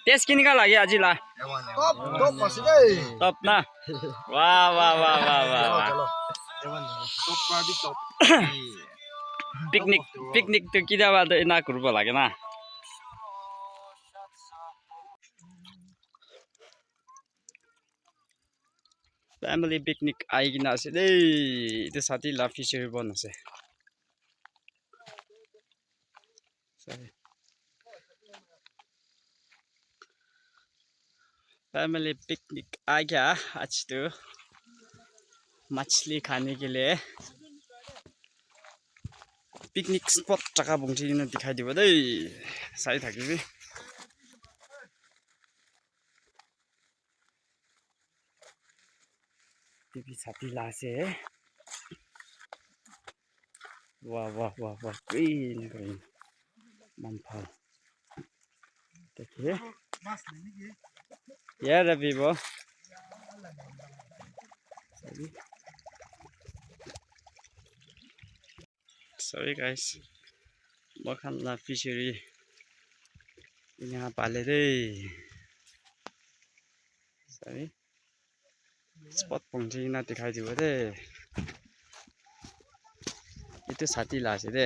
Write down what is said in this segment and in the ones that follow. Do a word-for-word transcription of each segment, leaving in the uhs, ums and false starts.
Taste kenika lage aji la? Top, top ase dei. Top na? Wah, wah, wah, wah, wah, wah. Top pra bi top. Picnic, picnic tu kitiaba tu ena kuribo lage na. Family picnic ahi kena ase dei. Etu sati la fishery pond ase. Sorry. Family picnic आ गया आज तो मछली खाने के लिए। Picnic spot jaka bungji kena dikhai dibo dei. Sai thakibi. Etu bi sati la ase. Wah, wah, wah, wah. Green, green. Mampha. Dekhe. Ya Rabbi bo. Sorry guys. Moikhan la fishery. Ena pale dei. Sorry. Spot pungji na dikhai dibo de. Etu sati la ase de.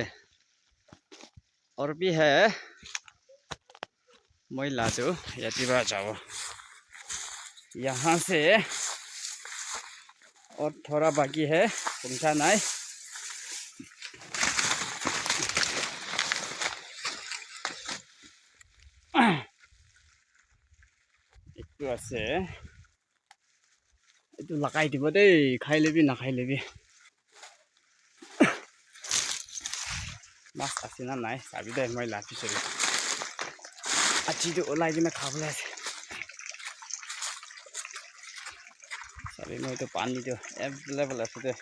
Aur bhi hai. Moi la tu yate para jabo. Yahan se aur thoda baki hai, pungcha nai. Etu ase. Etu lagai dibo dei, khai lebi nakhai lebi. Mas ase na nai, sabi de moi la fishery. Aji tu ulai kena khabole ase. Sabi moi tu pani tu available ase de.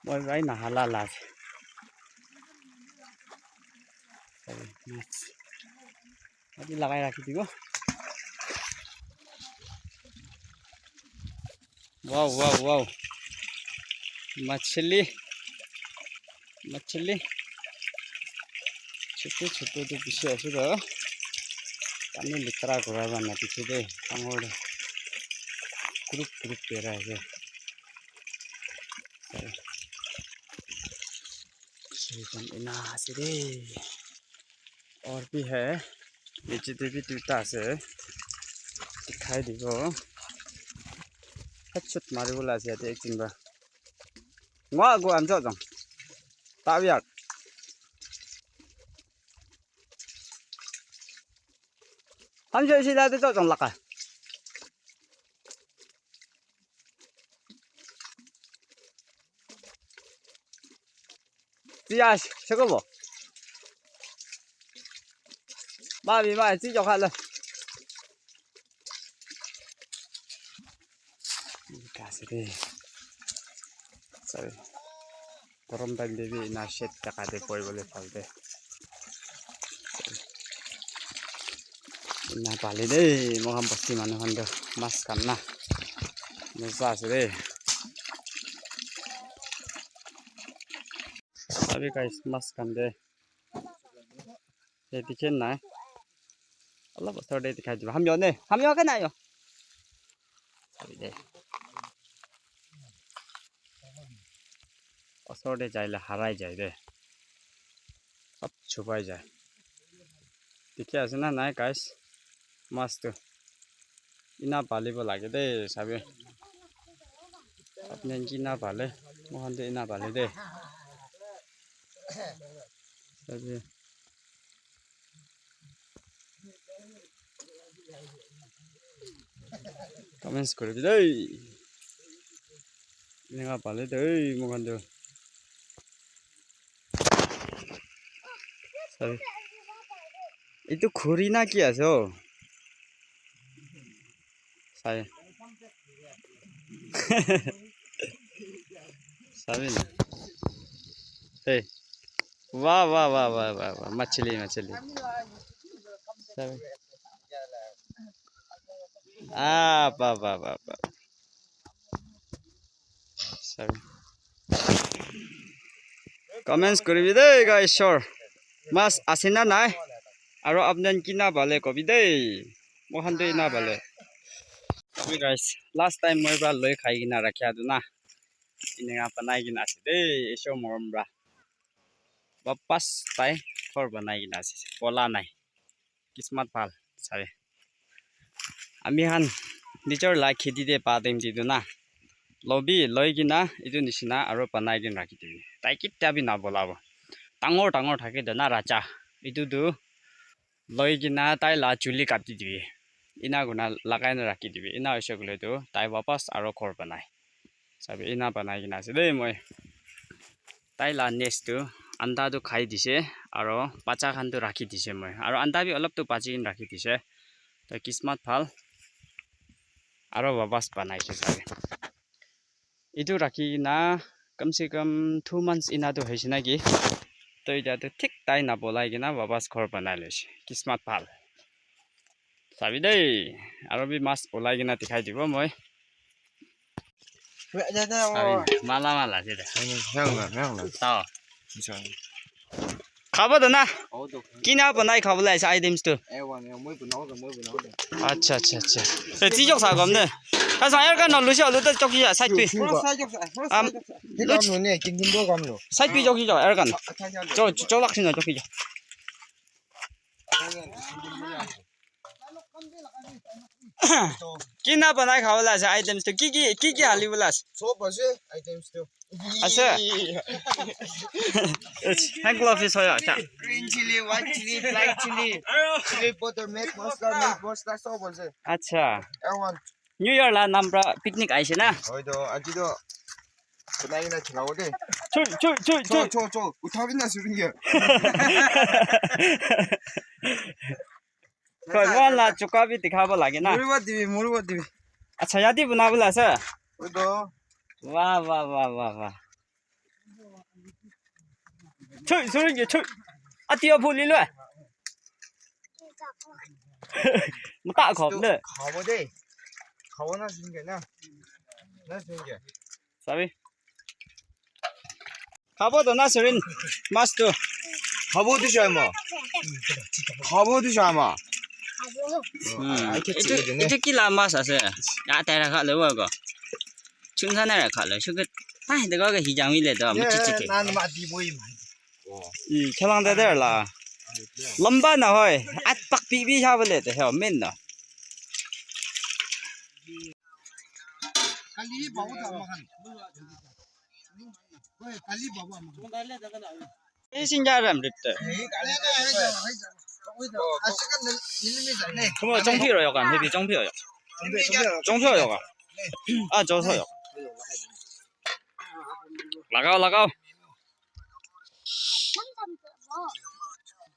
Moi bhai nahala la ase. Sabi mas. Yate lagai rakhi dibo. Wow, wow, wow. Machhali. Machhali. Chotu chotu tu bishi ase toh. Pani letera kura bana piche te dangor te group group bera ase. Ena ase de. Aur bhi hai. Niche te bhi duita ase. Dikhai dibo. Headshot maribole ase yate ekjon para. Ngwa go anjo jong. Tabiak. Anjo isi la de jong laka. Ti ya, seko bo. Ma bi ma, ti jo kha la. Ka se de. Sorry. Gorom time te bi ena shade jaka te bohi bole bhal de. Ena pale de, moikhan bosti manu khan toh mas khan na. Moza ase de. Sabi guys, mas khan de. Ye dikhe nai. Olop osor te dikhai dibo. Hamyo ne? Hamyo ke nai yo? Sabi de. Osor te jai le harai jai de. Sob chupai jai. Dikhi ase na nai guys? Mas tu. Ena palibo lage de, sabi. Apni khan ki ena pale, moikhan tu ena pale de. Sabi. Comments kuri bi dei. Eneka pale dei, moikhan tu. Sabi. Etu khuri na ki ase o? Sai. Sabi na. Hey. Wah, wah, wah. Machhali, machhali. Sabi. Ah, wah, wah, wah, wah. Sabi. Comments kuribi dei, guys, sure. Mas ase na nai? Aro apni khan kina bale kobi de. Mohan de ina bale. Hey guys, last time moi pra loi khai kina rakhia tu na. Ina banai kina ase de, isu morom pra. Wapas tai ghor banai kina ase. Bola nai. Kismat bhal, sabi. Ami khan nijor la kheti de pa time te tu na. Lobi, loi kina, etu nishina aro banai kina rakhi dibi. Tai ketia bi na bolabo. Dangor, dangor thake de na racha. Etu tu loi kina tai la chuli kati dibi. Ina kurina lagai na rakhi dibi. Ina hoise koile tu tai wapas aro ghor banai. Sabi ina banai kina ase de moi. Tai la nest tu anda tu khai dise aro bacha khan tu rakhi dise moi. Aro anda bi olop tu bachi kina rakhi dise. To kismat bhal. Aro wapas banai se sabi. Etu rakhi kina kam se kam two months ina tu hoise na ki. To etia tu thik tai na bolai kina wapas ghor banai loise. Kismat bhal. Sabi dei. Aro bi mas olai kina dikhai dibo moi. Sabi, mala mala ase de. Tao. Khabo de na? Kina banai khabo lai ase items tu. Acha, acha, acha. Eh, tijok sa gom ne. Ka sa air kan na lusi alu ta choki ya side pi. Am, side pi choki jo air kan. Jo, jo lak sin choki jo. Kina banai khabo lai ase items tu. Ki ki, ki ki hali bola ase? Sob ase items tu. Ase? Hand glove is hoya, acha. Green chili, white chili, black chili, chili powder, meat masala, meat masala, sob ase. Acha. Everyone. New Year la nam pra picnic aise na? Hoi to, aji to banai kena khilabo de. Chul, chul, chul, chul. Chul, chul, chul. Uthabi na shooting ke. Koi, mohan la chuka bi dikhabo lage na. Muribo dibi, muribo dibi. Acha, yate banabo la ase? Hoi to. Wah, wah, wah, wah, wah. Chui, chui, chui. Ati abu lilo. Mata khop le. Khabo de. Khabo na singe na. Na singe. Sabi. Khabo to na sirin. Mas tu. Khabo tu shai ma. Khabo tu shai ma. Hmm. Itu, itu kila mas ase. Ya tera kha le wa ko. Chunsa na ra kha le. Shuket. Ai, de ko ga hijang wi le do. Muchi chi. Nan ma di boi ma. Hmm, chalang de der la. Lamba na hoi. At pak pi bi ha bole de ho men na. Kali babu da ma khan. Oi, kali babu ma khan. Ei sinja ram rit te. Kuma chong phi ro yo kan, hi bi chong phi ro yo. Chong phi ro yo kan. Ah, chong phi ro yo. Lagao, lagao.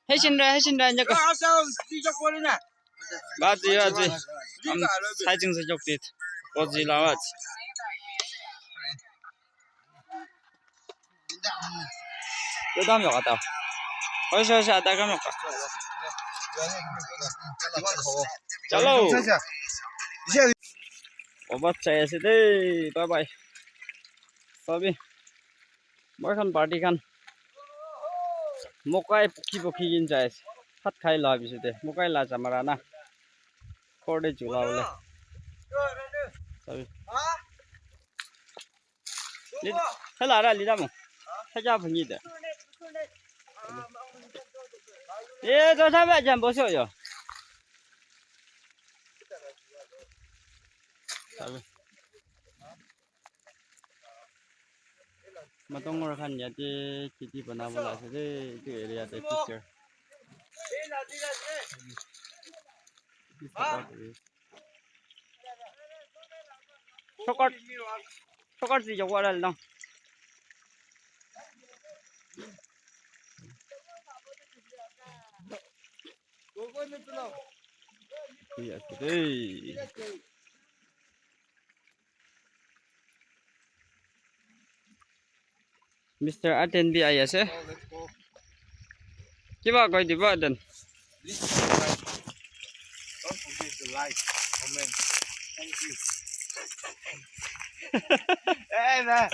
Hei chin ra, hei chin ra, nyako. Ba di, ba di. Am sai ching se jok tit. Ko ji la wa. Yo dam yo kata. Hoi, hoi, hoi, ada kam yo ka. Chalo. Obat chai ase de. Bye bye. Sabi. Moi khan party khan mokai pukhi pukhi kin jai ase. Bhat khai la bisu de. Mokai la chamara na. Khor de chula bole. Sabi. Li-, hala ra li da mo. Sa ja bhangi de. Eh, to sa ba jam bo so yo. Sabi. Matongor khan yate kheti banabole ase de, etu area te picture. Shortcut, shortcut si jago aral dong. Yes, today. Mister Aten bi ahi ase. Kiba koi dibo Aten? Please subscribe. Don't forget to like, comment. Thank you. Hey, man.